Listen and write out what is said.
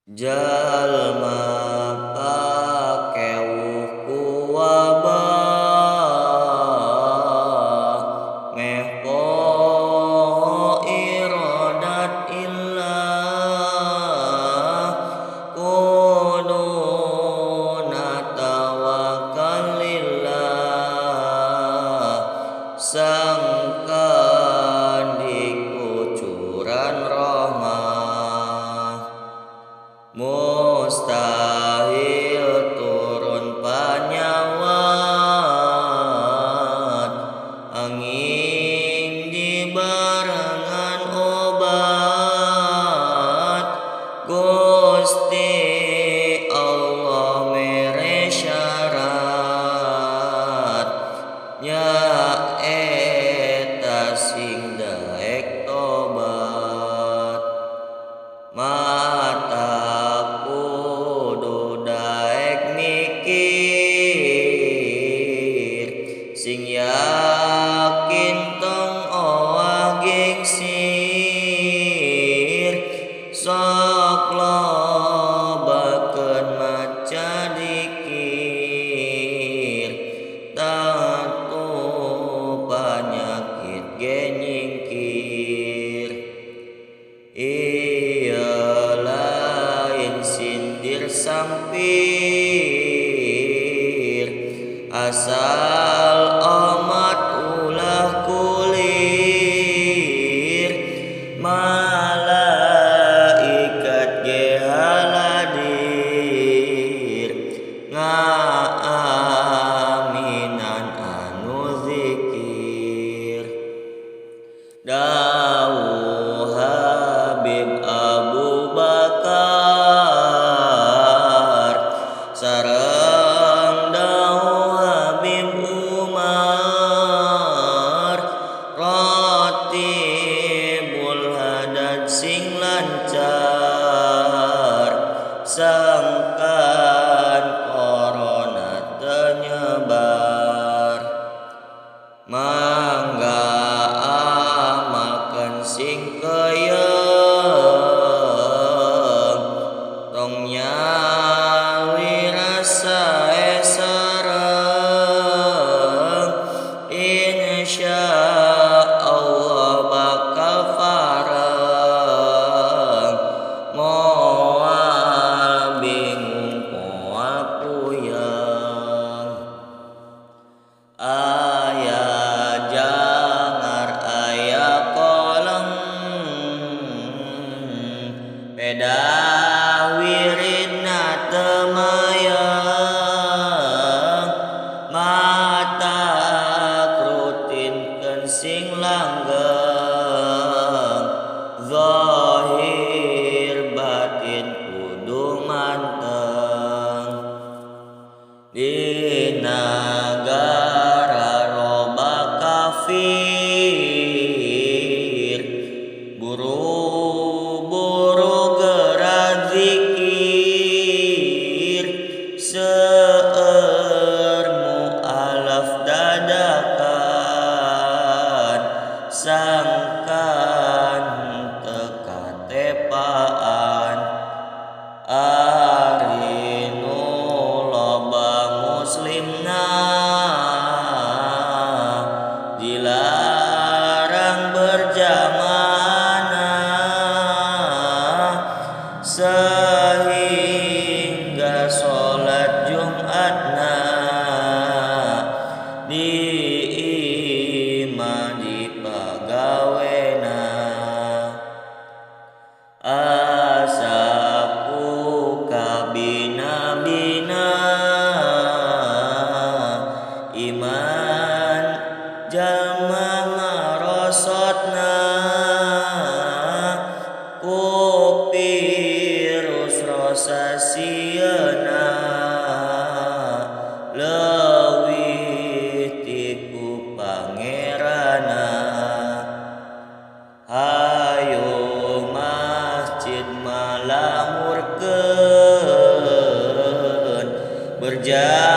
Jalma pakewuh ku wabah meh poho iradat illah kuduna tawakal lillah sangkan dikucuran rahmah. Mustahil turun panyawat angin dibarengan obat Gusti Allah mere syarat nyaeta sing daek tobat. Mata kudu daek mikir sing yakin tong owah gengsi sok lobakeun maca dikir tatu panyakit ge nyingkir. Iya lain sindir sampir asal omat ulah kulir malaikat ge haladir ngaaminan anu zikir. Dawuh Habib Abu Bakar sareng dawuh Habib Umar ratibul hadad sing lancar sangkan corona teu nyebar. Mangga amalkeun sing keyeung tong nyawi rasa sareng insya Allah bakal fareng moal bingung moal puyeng. Aya jangar aya koleng beda wiridna teu mayeng mata rutinkeun sing langgeng zahir batin kudu manteng. Di nagara loba kafir buru-buru geura zikir seueur mualaf dadakan sangkan teu katepaan. Ari nu loba muslimna dilarang berjamaah sehingga sholat Jumatna di imah di pagawena. Asa ku kabina-bina iman jalma marosotna ku virus rosa sieuna leuwih ti ku pangeranna. Hayu masjid malamurkeun berjamaah.